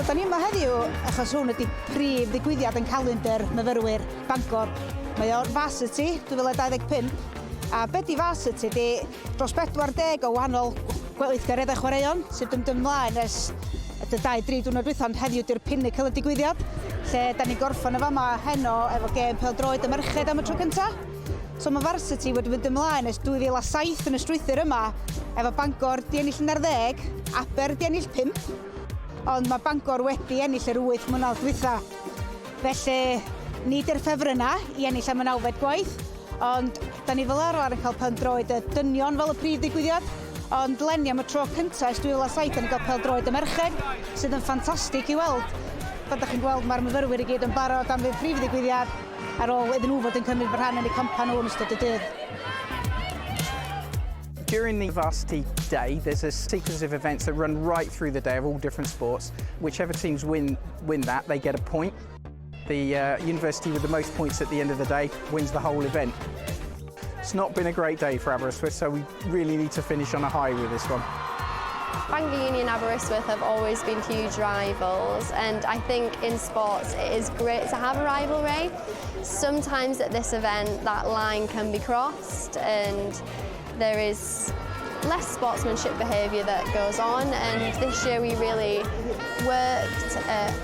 So, da ni yma heddiw achos hwn ydy prif ddigwyddiad yn calendr myfyrwyr Bangor. Mae o'r Varsity 2025, a be di Varsity di dros 40 o wahanol gweithgareddau chwaraeon sydd yn dod ymlaen ers y 2-3 diwrnod dwytha, ond heddiw di'r pinnacle y digwyddiad, lle da ni'n gorffen y fama heno efo gêm pêl-droed y merched am y tro cyntaf. So mae Varsity wedi mynd ymlaen ers 2007 yn y strwythur yma, efo Bangor di ennill 11, Aber di ennill 5, ond mae Bangor wedi ennill yr 8 mlynedd dwytha. Felly, ni di'r ffefrynnau i ennill am y nawfed gwaith, ond da ni fel arfer yn cael pêl-droed y dynion fel y prif ddigwyddiad, ond leni am y tro cyntaf ers 2007 da ni'n cael pêl-droed y merched, sydd yn ffantastig i weld. Fel da chi'n gweld, mae'r myfyrwyr i gyd yn barod am y prif ddigwyddiad ar ôl iddyn nhw fod yn cymryd rhan yn eu campa nhw yn ystod y dydd. During the varsity day, there's a sequence of events that run right through the day of all different sports. Whichever teams win that, they get a point. The university with the most points at the end of the day wins the whole event. It's not been a great day for Aberystwyth, so we really need to finish on a high with this one. Bangor Uni and Aberystwyth have always been huge rivals, and I think in sports it is great to have a rivalry. Sometimes at this event that line can be crossed and there is less sportsmanship behaviour that goes on, and this year we really worked at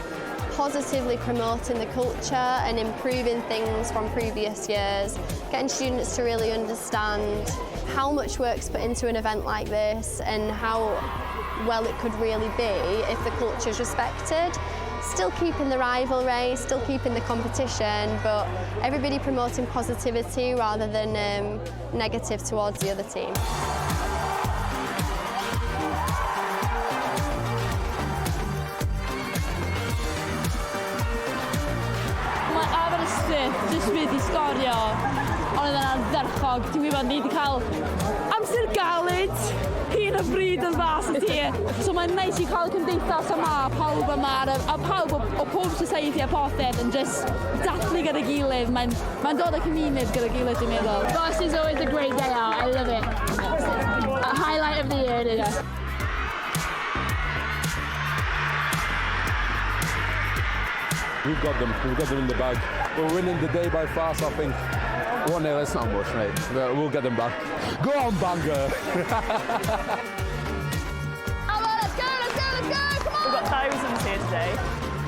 positively promoting the culture and improving things from previous years, getting students to really understand how much work's put into an event like this and how well it could really be if the culture is respected. Still keeping the rivalry, still keeping the competition, but everybody promoting positivity rather than negative towards the other team. Mae Aberystwyth jyst wedi sgorio, ond oedd e'n ardderchog. Ti'n gwybod, ni wedi cael amser galed hyn o bryd yn varsity. So mae'n neis i cael cymdeithas yma, pawb yma, a pawb o pob society a popeth yn just dathlu gyda'i gilydd. Mae'n dod â cymuned gyda'i gilydd, dwi'n meddwl. Varsity is always a great day out. I love it. A highlight of the year it is. We've got them. We've got them in the bag. We're winning the day by far, so I think 1-0, it's not much, mate. But we'll get them back. Go on, Bangor! Aber, let's go, let's go, let's go, come on! We've got thousands here today.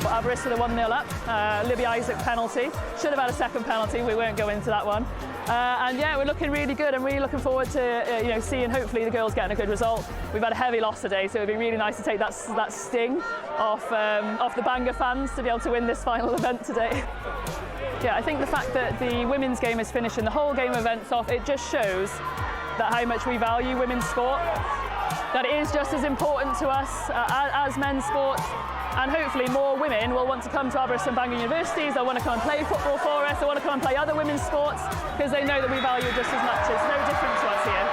But Aberystwyth are 1-0 up. Libby Isaac penalty. Should have had a second penalty. We won't go into that one. And yeah, we're looking really good. I'm really looking forward to seeing hopefully the girls getting a good result. We've had a heavy loss today, so it'd be really nice to take that sting off the Bangor fans to be able to win this final event today. Yeah, I think the fact that the women's game is finishing the whole game events off, it just shows that how much we value women's sport, that it is just as important to us as men's sport, and hopefully more women will want to come to Aberystwyth and Bangor universities, they'll want to come and play football for us, they'll want to come and play other women's sports, because they know that we value it just as much. It's no different to us here.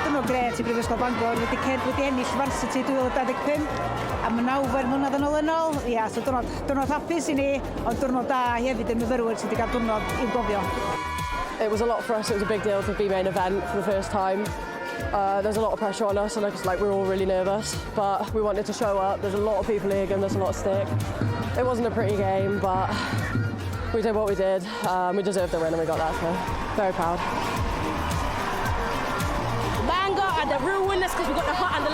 Diwrnod grêt i Brifysgol Bangor wedi ennill Varsity 2025 am y nawfed mlynedd yn olynol. Ia, so diwrnod hapus i ni, ond diwrnod da hefyd i'r myfyrwyr sydd wedi cael diwrnod i'w gofio. It was a lot for us. It was a big deal to be main event for the first time. There's a lot of pressure on us, and like we're all really nervous, but we wanted to show up. There's a lot of people here giving us a lot of stick. It wasn't a pretty game, but we did what we did. We deserved the win, and we got that, so very proud. Bangor are the real winners because we got the heart and the